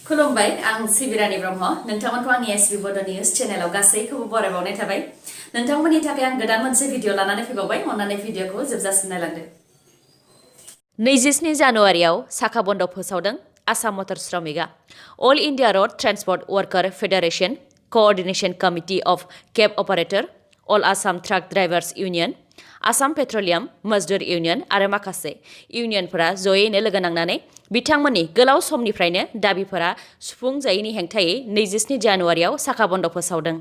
खुलुमबाय आं सिबिरानि ब्रह्म नोंथांमोनखौ आंनि sbbodonews चेनेलाव गासैखौबो बरायबावनाय थाबाय नोंथांमोननि थाखाय आं गोदान मोनसे भिडिअ लानानै फैबावबाय अन्नानै भिडिअखौ जोबजासिम नायलांदो 27 जानुवारियाव साखा बन्द फोसावदों आसाम मटर श्रमिकआ all India road transport worker federation coordination committee of cab operator all Assam truck drivers union Assam petroleum Mazdoor union आरो माखासे इउनियनफोरा जयैनो लोगो नांनानै बिथांमोननि गोलाव समनिफ्रायनो दाबिफोरा सुफुंजायैनि हेंथायै 27 जानुवारियाव साखा बन्द फोसावदों।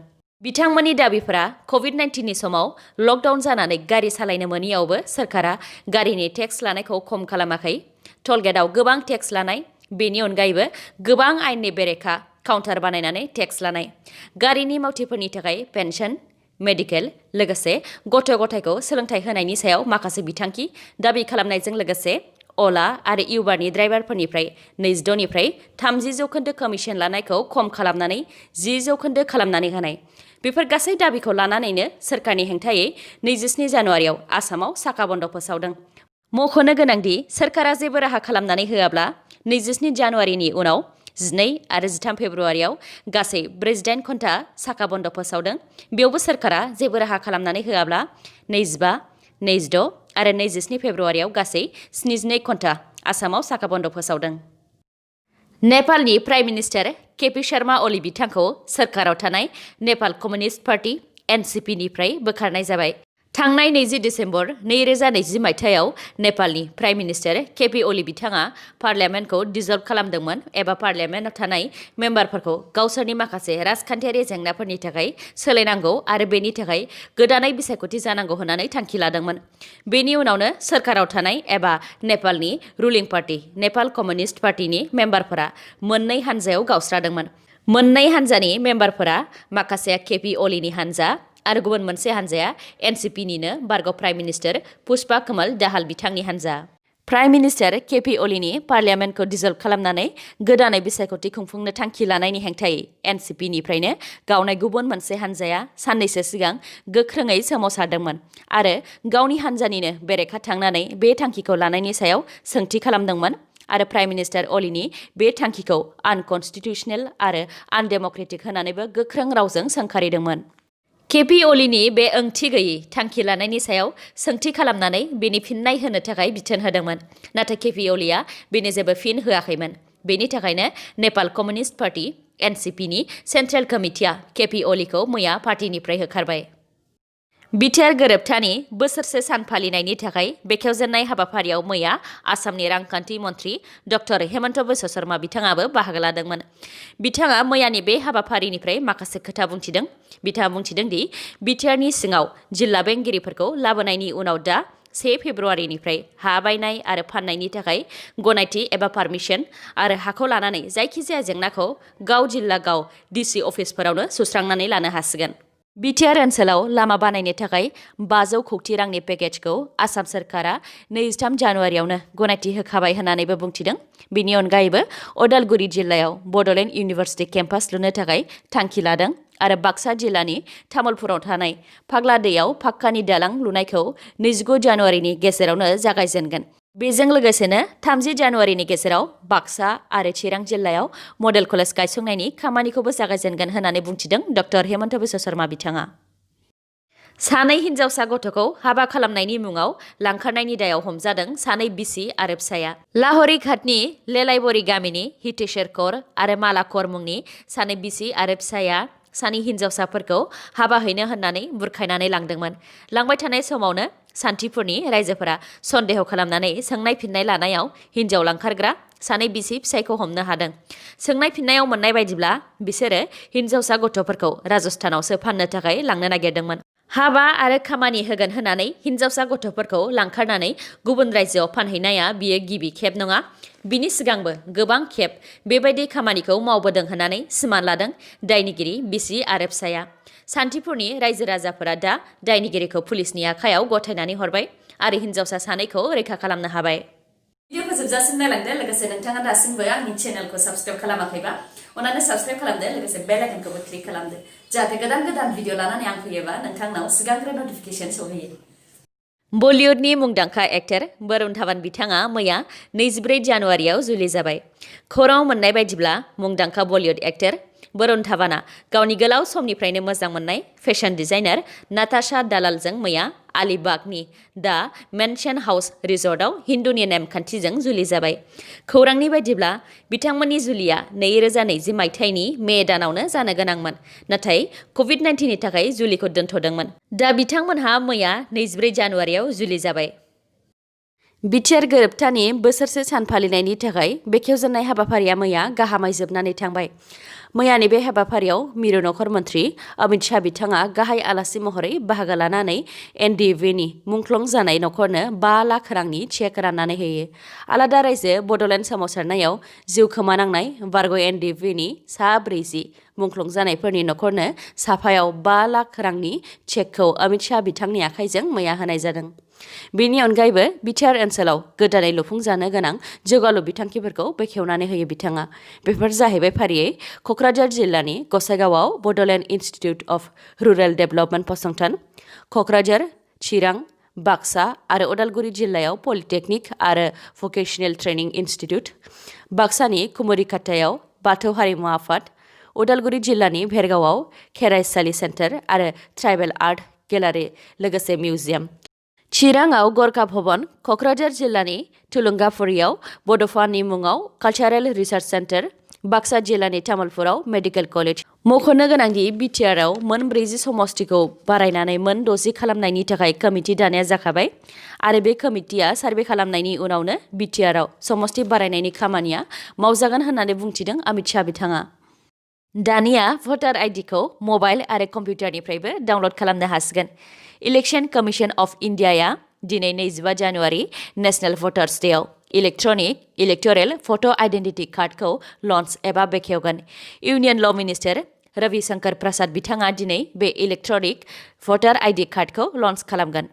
बिथांमोननि दाबिफोरा कोविड-19 नि समाव लकडाउन जानानै गारि सालायनो मोनियावबो सोरखारा गारिनि टेक्स लानायखौ खम खालामाखै, टलगेटआव गोबां टेक्स लानाय, बेनि अनगायैबो गोबां आयेननि बेरेखा काउन्टार बानायनानै टेक्स लानाय, गारिनि मावथिफोरनि थाखाय पेन्सन, मेडिकेल लोगोसे गथ' गथायखौ सोलोंथाइ होनायनि सायाव माखासे बिथांखि दाबि खालामनायजों लोगोसे अला आरो इउबारनि ड्राइभारफोरनिफ्राय 26 निफ्राय 30% कमिसन लानायखौ खम खालामनानै 10% खालामनानै होनाय बेफोर गासै दाबिखौ लानानैनो सोरखारनि हेंथायै 27 जानुवारियाव आसामाव साखा बन्द फोसावदों। मख'नो गोनांदि सोरखारा जेबो राहा खालामनानै होआब्ला 27 जानुवारिनि उनाव 12 आरो 13 फेब्रुवारियाव गासै 48 घन्टा साखा बन्द फोसावदों। बेयावबो सोरखारा जेबो राहा खालामनानै होआब्ला 25, 26 आरो 27 फेब्रुवारियाव गासै 72 घन्टा आसामाव साखा बन्द फोसावदों। नेपालनि प्राइम मिनिस्टार केपि शर्मा ओली बिथांखौ सोरखाराव थानाय नेपाल कमिउनिस्ट पार्टी NCP निफ्राय बोखारनाय जाबाय। थांनाय 20 दिसेम्बर 2020 मायथाइयाव नेपालनि प्राइम मिनिस्टार केपि ओली बिथाङा पार्लियामेन्टखौ डिजल्भ खालामदोंमोन एबा पार्लियामेन्टआव थानाय मेम्बारफोरखौ गावसोरनि माखासे राजखान्थियारि जेंनाफोरनि थाखाय सोलायनांगौ आरो बेनि थाखाय गोदानै बिसायख'थि जानांगौ होननानै थांखि लादोंमोन। बेनि उनावनो सोरखाराव थानाय एबा नेपालनि रुलिं पार्टी नेपाल कमिउनिस्ट पार्टीनि मेम्बारफोरा मोननै हानजायाव गावस्रादोंमोन। मोननै हानजानि मेम्बारफोरा माखासेया केपि ओलीनि हानजा आरो गुबुन मोनसे हानजाया NCP निनो बारग' प्राइम मिनिस्टार पुष्पा कमल दाहाल बिथांनि हानजा। प्राइम मिनिस्टार केपि ओलीनि पार्लियामेन्टखौ डिजल्भ खालामनानै गोदानै बिसायख'थि खुंफुंनो थांखि लानायनि हेंथायै NCP निफ्रायनो गावनाय गुबुन मोनसे हानजाया साननैसो सिगां गोख्रोङै सोमावसारदोंमोन आरो गावनि हानजानिनो बेरेखा थांनानै बे थांखिखौ लानायनि सायाव सोंथि खालामदोंमोन आरो प्राइम मिनिस्टार ओलीनि बे थांखिखौ आनकनस्टिटिउसनेल आरो आनडेम'क्रेटिक होनानैबो गोख्रों रावजों सोंखारिदोंमोन। केपि ओलीनि बे ओंथि गैयै थांखि लानायनि सायाव सोंथि खालामनानै बेनि फिननाय होनो थाखाय बिथोन होदोंमोन, नाथाय केपि ओलीया बेनि जेबो फिन होआखैमोन। बेनि थाखायनो नेपाल कमिउनिस्ट पार्टी NCP नि सेन्ट्रेल कमिटिया केपि ओलीखौ मैया पार्टीनिफ्राय होखारबाय। बिटिआर गोरोबथानि बोसोरसे सान फालिनायनि थाखाय बेखेवजेननाय हाबाफारियाव मैया आसामनि रांखान्थि मन्थ्रि डक्टर हेमन्त बिश्व शर्मा बिथाङाबो बाहागो लादोंमोन। बिथाङा मैयानि बे हाबाफारिनिफ्राय माखासे खोथा बुंथिदों। बिथाङा बुंथिदों दि बिटिआरनि सिङाव जिल्ला बेंगिरिफोरखौ लाबोनायनि उनाव दा 1 फेब्रुवारिनिफ्राय हा बायनाय आरो फाननायनि थाखाय गनायथि एबा पारमिसन आरो हाखौ लानानै जायखिजाया जेंनाखौ गाव जिल्ला गाव DC अफिसफोरावनो सुस्रांनानै लानो हासिगोन। बिटिआर ओनसोलाव लामा बानायनो थाखाय 500 कौटि रांनि पेकेजखौ आसाम सोरखारा 23 जानुवारियावनो गनायथि होखाबाय होननानैबो बुंथिदों। बेनि अनगायैबो अदालगुरि जिल्लायाव बड'लेण्ड इउनिभार्सिटि केम्पास लुनो थाखाय थांखि लादों आरो बाक्सा जिल्लानि तामुलपुराव थानाय फाग्लादैयाव पाक्कानि दालां लुनायखौ 29 जानुवारिनि गेजेरावनो जागायजेनगोन। बेजों लोगोसेनो 30 जानुवारिनि गेजेराव बाक्सा आरो चिरां जिल्लायाव मडेल कलेज गायसंनायनि खामानिखौबो जागायजेनगोन होननानै बुंथिदों डक्टर हेमन्त बिश्व शर्मा बिथाङा। सानै हिनजावसा गथ'खौ हाबा खालामनायनि मुङाव लांखारनायनि दायाव हमजादों सानै बिसि आरो फिसाया। लाहरी घाटनि लेलाइबरी गामिनि हितेश्वर कौर आरो माला कौर मुंनि सानै बिसि आरो फिसाया सानै हिनजावसाफोरखौ हाबा हैनो होननानै बुरखायनानै लांदोंमोन। लांबाय थानाय समावनो सान्थिफुरनि रायजोफोरा सन्देह खालामनानै सोंनाय फिननाय लानायाव हिनजाव लांखारग्रा सानै बिसि फिसायखौ हमनो हादों। सोंनाय फिननायाव मोननाय बायदिब्ला बिसोरो हिनजावसा गथ'फोरखौ राजस्थानावसो फाननो थाखाय लांनो नागिरदोंमोन। हाबा आरो खामानि होगोन होननानै हिनजावसा गथ'फोरखौ लांखारनानै गुबुन रायजोआव फानहैनाया बियो गिबि खेब नङा। बिनि सिगांबो गोबां खेब बेबायदि खामानिखौ मावबोदों होननानै सिमान लादों दायनिगिरि बिसि आरो फिसाया। सान्थिफुरनि रायजो राजाफोरा दा दायनिगिरिखौ पुलिसनि आखायाव गथायनानै हरबाय आरो हिनजावसा सानैखौ रैखा खालामनो हाबाय। भिडिअखौ जोबजासिम नायलांदो लोगोसे नोंथाङा दासिमबो आंनि चेनेलखौ साबस्क्राइब खालामाखैबा अन्नानै साबस्क्राइब खालामदो लोगोसे बेल आइकनखौबो क्लिक खालामदो जाहाथे गोदान भिडिअ लानानै आं फैयोबा नोंथांनाव सिगांग्रो नटिफिकेसन सौहैयो। बलिउडनि मुंदांखा एक्टर वरुण धावन बिथाङा मैया 24 जानुवारियाव जुलि जाबाय। खौराङाव मोननाय बायदिब्ला मुंदांखा बलिउड एक्टर वरुण धावना गावनि गोलाव समनिफ्रायनो मोजां मोननाय फेशन डिजाइनार नाताशा दालालजों मैया आलिबागनि दा मेनशन हाउस रिजर्टआव हिन्दुनि नेमखान्थिजों जुलि जाबाय। खौरांनि बायदिब्ला बिथांमोननि जुलिया 2020 मायथाइनि मे दानावनो जानो गोनांमोन, नाथाय कभिड-19नि थाखाय जुलिखौ दोनथ'दोंमोन। दा बिथांमोनहा मैया 24 जानुवारियाव जुलि जाबाय। बिटिआर गोरोबथानि बोसोरसे सान फालिनायनि थाखाय बेखेवजेननाय हाबाफारिया मैया गाहामै जोबनानै थांबाय। मैयानि बे हाबाफारियाव मिरु नख'र मन्थ्रि अमित शाह बिथाङा गाहाय आलासि महरै बाहागो लानानै NDFBनि मुंख्लं जानाय नख'रनो 5 लाख रांनि चेक राननानै होयो। आलादा रायजो बड'लेण्ड सोमावसारनायाव जिउ खोमानांनाय बारग' NDFBनि सा 40 मुंख्लं जानायफोरनि नख'रनो साफायाव 5 लाख रांनि चेकखौ अमित शाह बिथांनि आखाइजों मैया होनाय जादों। बेनि अनगायैबो बिटिआर ओनसोलाव गोदानै लुफुंजानो गोनां जौगालु बिथांखिफोरखौ बेखेवनानै होयो बिथाङा। बेफोर जाहैबाय फारियै क'क्राझार जिल्लानि गसाइगावआव Bodoland institute of rural development फसंथान, क'क्राझार, चिरां, बाक्सा आरो उदालगुरि जिल्लायाव पलिटेकनिक आरो भकेशनेल ट्रेनिं इनस्टिट्युट, बाक्सानि कुमरिकाटायाव बाथौ हारिमु आफाद, उदालगुरि जिल्लानि भेरगावआव खेराइसालि सेन्टार आरो ट्राइबेल आर्ट गेलारि लोगोसे मिउजियाम, चिराङाव गरखा भवन, क'क्राझार जिल्लानि थुलुंगाफुरियाव बड'फानि मुङाव कालचारेल रिसार्च सेन्टार, बाक्सा जिल्लानि तामुलपुराव मेडिकेल कलेज। मख'नो गोनांदि बिटिआरआव मोन 40 समस्तिखौ बारायनानै मोन 60 खालामनायनि थाखाय कमिटि दानाया जाखाबाय आरो बे कमिटिया सार्भे खालामनायनि उनावनो बिटिआरआव समस्ति बारायनायनि खामानिया मावजागोन होननानै बुंथिदों अमित शाह बिथाङा। दानिया भटार आइडिखौ मबाइल आरो कम्पिउटारनिफ्रायबो डाउनलड खालामनो हासिगोन। इलेक्शन कमिशन अफ इन्डियाया दिनै 25 जानुवारि नेशनेल भटार्स डेआव इलेक्ट्रनिक इलेक्टरेल फट' आइडेन्टिटि कार्डखौ लन्च एबा बेखेवगोन। Union law' minister Ravi Shankar Prasad बिथाङा दिनै बे इलेक्ट्रनिक भटार आइडि कार्डखौ लन्च खालामगोन।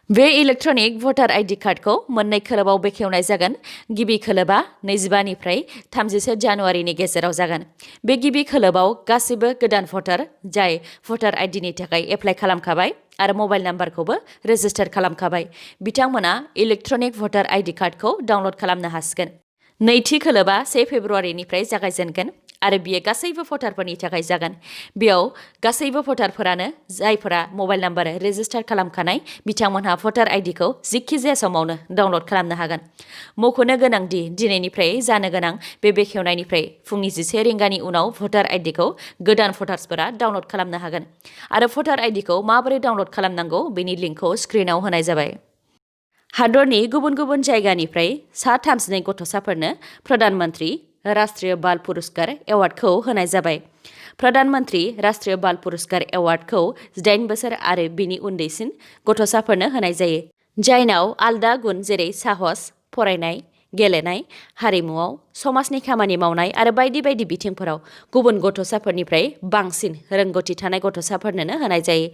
बे इलेक्ट्रनिक भटार आइडि कार्डखौ मोननै खोलोबाव बेखेवनाय जागोन। गिबि खोलोबा 25 निफ्राय 30 जानुवारिनि गेजेराव जागोन। बे गिबि खोलोबाव गासिबो गोदान भटार जाय भटार आइडिनि थाखाय एप्लाइ खालामखाबाय आरो मबाइल नाम्बारखौबो रेजिस्टार खालामखाबाय बिथांमोना इलेक्ट्रनिक भटार आइडि कार्डखौ डाउनलड खालामनो हासिगोन। नैथि खोलोबा 1 फेब्रुवारिनिफ्राय जागायजेनगोन आरो बियो गासैबो भटारफोरनि थाखाय जागोन। बेयाव गासैबो भटारफोरानो जायफोरा मबाइल नाम्बार रेजिस्टार खालामखानाय बिथांमोनहा भटार आइडिखौ जिखि जाया समावनो डाउनलड खालामनो हागोन। मख'नो गोनांदि दिनैनिफ्राय जानो गोनां बे बेखेवनायनिफ्राय फुंनि 11 रिंगानि उनाव भटार आइडिखौ गोदान भटार्सफोरा डाउनलड खालामनो हागोन आरो भटार आइडिखौ माबोरै डाउनलड खालामनांगौ बेनि लिंकखौ स्क्रिनाव होनाय जाबाय। हादरनि गुबुन गुबुन जायगानिफ्राय सा 32 गथ'साफोरनो प्रधान मन्त्रि राष्ट्रीय बाल पुरस्कार एवार्डखौ होनाय जाबाय। प्रधान मन्त्रि राष्ट्रीय बाल पुरस्कार एवार्डखौ 18 बोसोर आरो बिनि उन्दैसिन गथ'साफोरनो होनाय जायो, जायनाव आलदा गुन जेरै साहस, फरायनाय, गेलेनाय, हारिमुआव, समाजनि खामानि मावनाय आरो बायदि बायदि बिथिंफोराव गुबुन गथ'साफोरनिफ्राय बांसिन रोंगौथि थानाय गथ'साफोरनो होनाय जायो।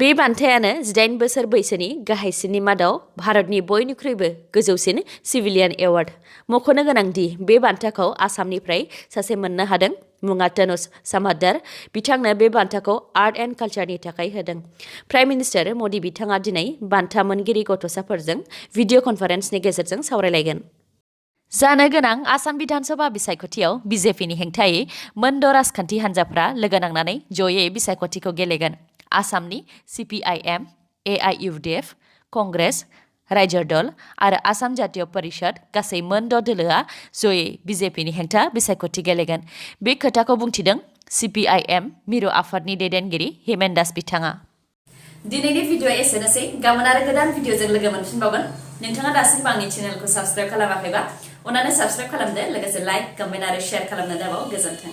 बे बान्थायानो 18 बोसोर बैसोनि गाहायसिननि मादाव भारतनि बयनिख्रुइबो गोजौसिन सिभिलियान एवार्ड। मख'नो गोनांदि बे बान्थाखौ आसामनिफ्राय सासे मोननो हादों, मुङा तनुज सामद्दार। बिथांनो बे बान्थाखौ आर्ट एन्ड कालचारनि थाखाय होदों। प्राइम मिनिस्टार मदि बिथाङा दिनै बान्था मोनगिरि गथ'साफोरजों भिडिअ कनफारेन्सनि गेजेरजों सावरायलायगोन। जानो गोनां आसाम बिधानसभा बिसायख'थियाव बिजेपिनि हेंथायै मोनद' राजखान्थि हान्जाफ्रा लोगो नांनानै जयै बिसायख'थिखौ गेलेगोन। आसामनि CPIM, AIUDF, कंग्रेस, रायजो दल आरो आसाम जातीय परिषद गासै मोनद' दोलोआ जयै बिजेपिनि हेंथा बिसायख'थि गेलेगोन। बे खोथाखौ बुंथिदों CPIM मिरु आफादनि दैदेनगिरि हेमेन दास बिथाङा। दिनैनि भिडिअ एसेनोसै। गाबोन आरो गोदान भिडिअजों लोगो मोनफिनबावगोन। नोंथाङा दासिमबो आंनि चेनेलखौ साबस्क्राइब खालामाखैबा अन्नानै साबस्क्राइब खालामदो, लोगोसे लाइक, कमेन्ट आरो शेयार खालामनो दाबाव। गोजोन्थों।